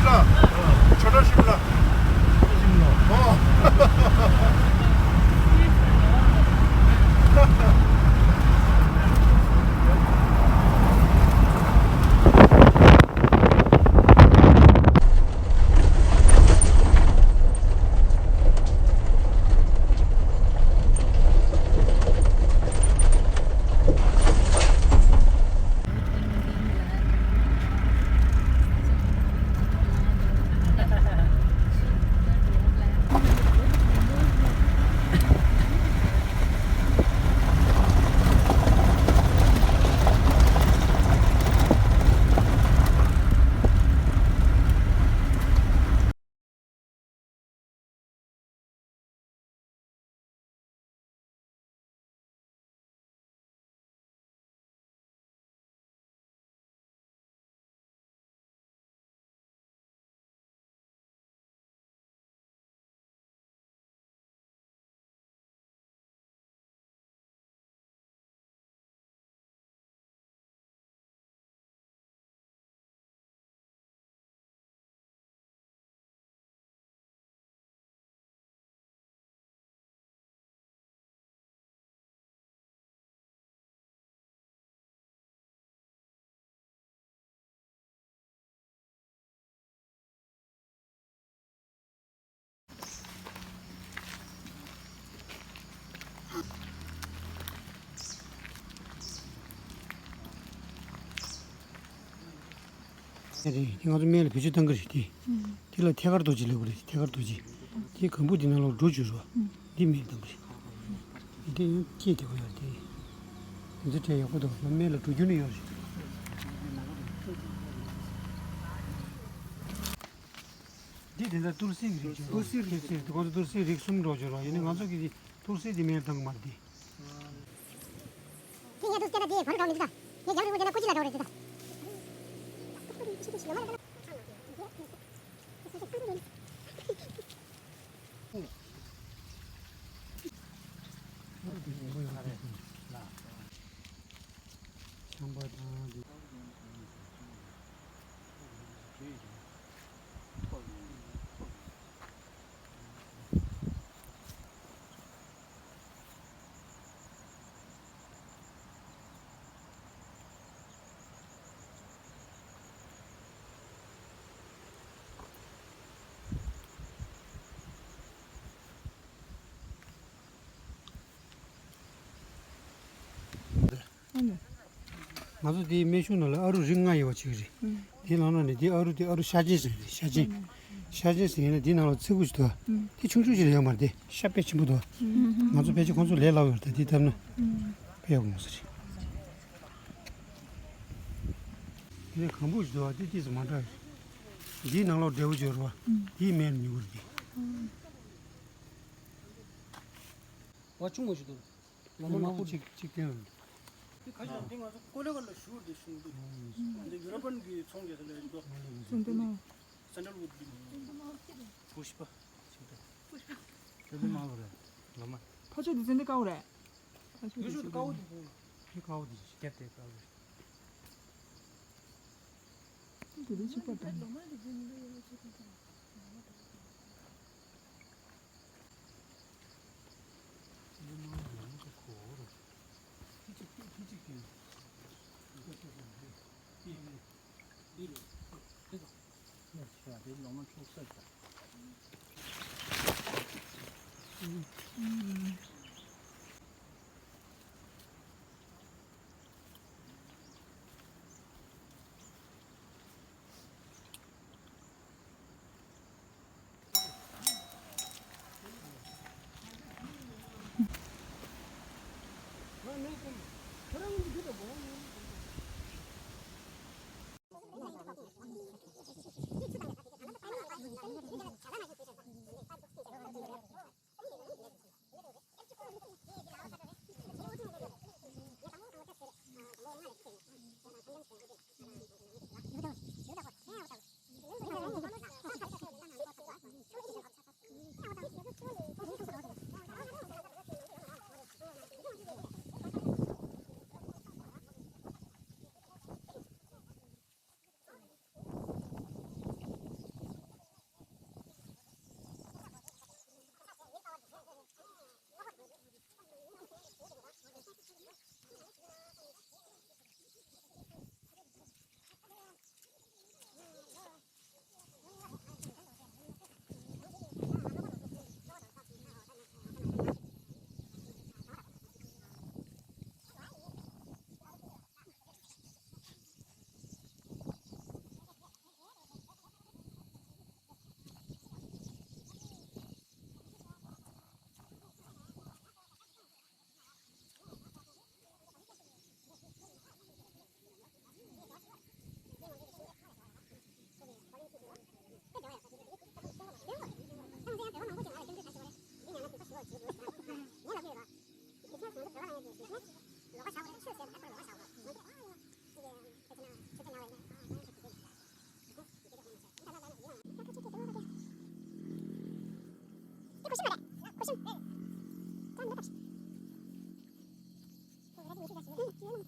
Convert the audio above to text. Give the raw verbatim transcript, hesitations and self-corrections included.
छोटा शिमला। छोटा शिमला। हाँ। རེད། དེ་ང་ཚོ་སྨན་ལ་བེད་སྤྱོད་གཏང་གི་རེད་དེ། དེ་ལ་ཐད་ཀར་རྡོ་རྗེ་ལབ་ཀྱི་རེད། ཐད་ཀར་རྡོ་རྗེ། དེ་གམ་བུ་དེ་ནང་ལོགས་འགྲོ་བཅུག་རོགས། འདི་སྨན་གཏང་གི་རེད། དེ་ཡང་སྐྱེས་བསྡད་པ་ཡོད་དེ། དེ་ཚོ་དྲན་ཡག་པོ་འདུག་སྨན་ལ་འགྲོ་རྒྱུ་ནི་ཡོད་རེད། འདི་དེ་ཚོ་ཏུར་སི་གི་རིགས་ཅིག་ཏུར་སི་རིགས། ཏུར་སི་དེ་ཁོང་ཚོ་ཏུར་སི་རིགས་གསུམ་འགྲོ་བཅུག་རོགས། ཡིན་ནའི་ང་ཚོ་གི་ཏུར་སི་དེ་སྨན་གཏང་གི་མ་རེད་དེ། དེ་ཡང་དུ་སྐད་ཆ་དེ་བར་འགྲོ་མི་འདུག་ད། ངས་རྒྱབ་རིང་པོ་བྱས་ན་ཀུ་ཅི་ལ་འགྲོ་རེད་ཟེར་ད། ཆམ་པ་དང་དེ། ང་ཚོ་དེའི་སྨན་གཞུང་ནང་ལ་ཨ་རུ་རིགས་ལྔ་ཡོད་པ་ཅིག་རེད། དེའི་ནང་ནས་དེ་ཨ་རུ་དེ་ཨ་རུ་ཤ་ཆེན་ཟེར་རེད། ཤ་ཆེན། ཤ་ཆེན་ཟེར་ཡིན་ན་དེའི་ནང་ལ་ཚིགས་ཁུ་ཞིག་འདུག་དེ་ཆུང་ཆུང་ཞིག་ལ་ཡོད་མ་རེད་དེ། ཤ་དཔེ་ཆེན་པོ་འདུག་ང་ཚོ་ཕལ་ཆེར་ཁོང་ཚོ་ལས་སླ་པོ་ཡོད་རེད། ད་དེ་བཏབ་ན་དཔེ་ཡག་པོ་མ་ཟེར་རེད། དེ་ནས་གང་པོ་ཞིག་འདུག་བ། དེ་ཏིས་མ་འདྲ་རེད། འདིའི་ནང་ལོགས་འབྲས་བུ་འབྱོར་བ། དེའི་སྨན་ཉུང་བ་རེད། བ་ཆུང་བ་ཞིག་འདུག་ལོ་མ་ནག་པོ་གཅིག་གཅིག་སྟོན། འདི་ཁ་ཤས་འདི་ང་ཚོ་ཀོ་ལེ་ག་ལ་ཞུ་འདི་ཞུ་འདི། འདི་ཡུ་རོ་པན་གི་ཚོང་རྒྱག་ས་ལས་འདུག་ཙན་དན་མ། སེན་ཌལ་ཝུཌ་འདི། པུཤ་པ། ཙན་དན་མ་བ་རེད། ལོ་མ། ཕ་ཆོས་འདི་ཙན་དན་དཀར་པོ་རེད། ཕ་ཆོས་ཡུ་ཤུ་འདི་དཀར་པོ་འདི་འདུག་འདི་དཀར་པོ་འདི་སྐྱབས་དེ་དཀར་པོ་རེད། འདི་འདི་ཆིག་པ་དང་། ཡིན།